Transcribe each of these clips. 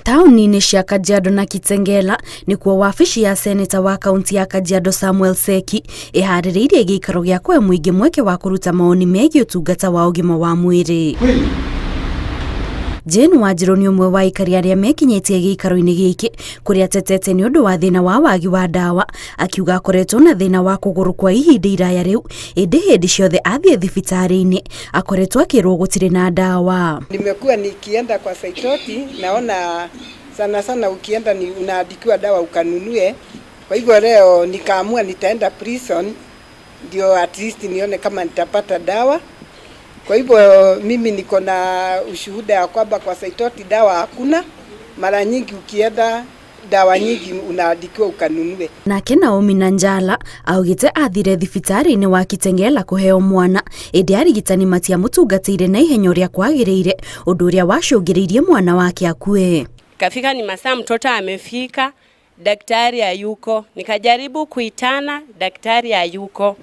Taũni-inĩ cia Kajiado na Kitengela nĩkuo wabici ya seneta wa kaunti ya Kajiado Samuel Seki ĩharĩrĩirie gĩikaro gĩa kũhe mũingĩ mweke wa kũruta mawoni megiĩ ũtungata wa ũgima wa mwĩrĩ. Jane Wanjirũ nĩ ũmwe wa aikari arĩa mekinyĩtie gĩikaro-inĩ gĩkĩ kũrĩa atetete nĩ ũndũ wa thĩna wa wagi wa ndawa, akiuga akoretwo na thĩna wa kũgũrũ kwa ihinda iraya rĩu, ĩndĩ hĩndĩ ciothe athiĩ thibitarĩ-inĩ akoretwo akĩrwo gũtirĩ na ndawa. Nimekuwa nikienda kwa Saitoti, naona sana sana ukienda ni unaandikiwa dawa ukanunue. Kwa hivyo leo nikaamua nitaenda prison ndio at least nione kama nitapata dawa. Kwa hivyo mimi niko na ushuhuda ya kwamba kwa Saitoti dawa hakuna. Mara nyingi ukienda dawa nyingi unaandikiwa ukanunue. Nake Naomi Nanjala augĩte athire thibitarĩ-inĩ wa Kitengela kũheo mwana, ĩndĩ arigitani matiamũtungatĩire na ihenya ũrĩa kwagĩrĩire, ũndũ ũrĩa wacũngĩrĩirie mwana wake akue. Kafika ni masaa mtoto amefika, daktari hayuko. Nikajaribu kuitana, daktari hayuko.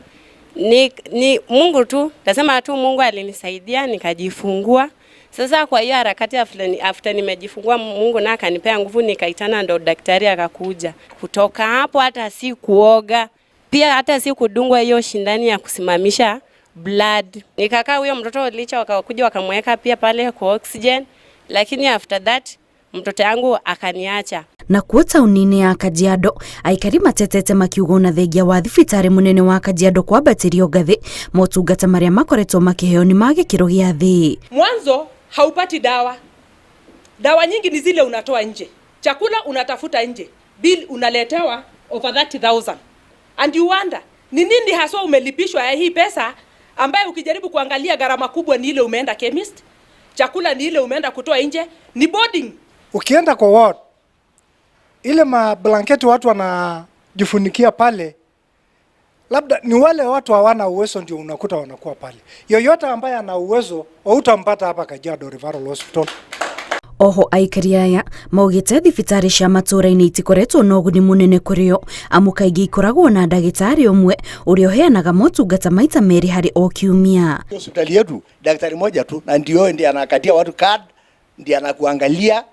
Ni Mungu tu, nasema tu Mungu alinisaidia nikajifungua. Sasa kwa hiyo harakati after nimejifungua, Mungu na akanipea nguvu nikaitana, ndo daktari akakuja. Kutoka hapo hata si kuoga, pia hata si kudungwa hiyo shindani ya kusimamisha blood. Nikakaa huyo mtoto licha wakakuja wakamweka pia pale kwa oxygen, lakini after that mtoto yangu akaniacha. Nakuo taũni-inĩ ya Kajiado aikari matetete makiuga ona thengia wa thibitarĩ mũnene wa Kajiado kwambatĩrio ngathĩ, motungata marĩa makoretwo makĩheo nĩ ma gĩkĩro gĩa thĩ. Mwanzo haupati dawa, dawa nyingi ni zile unatoa nje, chakula unatafuta nje, bill unaletewa over 30,000 and you wonder ni nini haswa umelipishwa ya hii pesa, ambaye ukijaribu kuangalia gharama kubwa ni ile umeenda chemist, chakula ni ile umeenda kutoa nje, ni boarding. Ukienda kwa ward, ile mablanketi watu wanajifunikia pale, labda ni wale watu hawana uwezo ndio unakuta wanakuwa pale. Yoyote ambaye ana uwezo hautampata hapa Kajiado Referral Hospital. Oho aikari aya maugĩte thibitarĩ cia matũũra-inĩ itikoretwo na ũguni mũnene kũrĩ o, amu kaingĩ ikoragwo na ndagĩtarĩ ũmwe ũrĩa ũheanaga motungata maita merĩ harĩ o kiumia. Hospitali yetu daktari moja tu, na ndio ndiye anakatia watu card, ndiye anakuangalia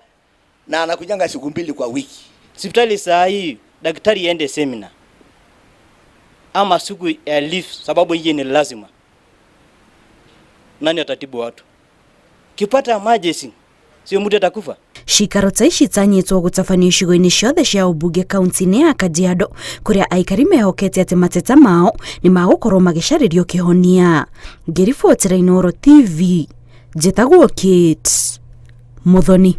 na anakujanga siku mbili kwa wiki. Hospitali saa hii daktari ende seminar ama siku ya leave, sababu hii ni lazima. Nani atatibu watu? Kipata emergency, sio mtu atakufa. Cikaro ta ici itanyĩtwo gũtabanio icigo-inĩ ciothe cia ũmbunge kaunti-inĩ ya Kajiado, kũrĩa aikari mehokete atĩ mateta mao nĩ magũkorwo magĩcarĩrio kĩhonia. Ngĩribotera Inooro TV, njĩtagwo Kate Muthoni.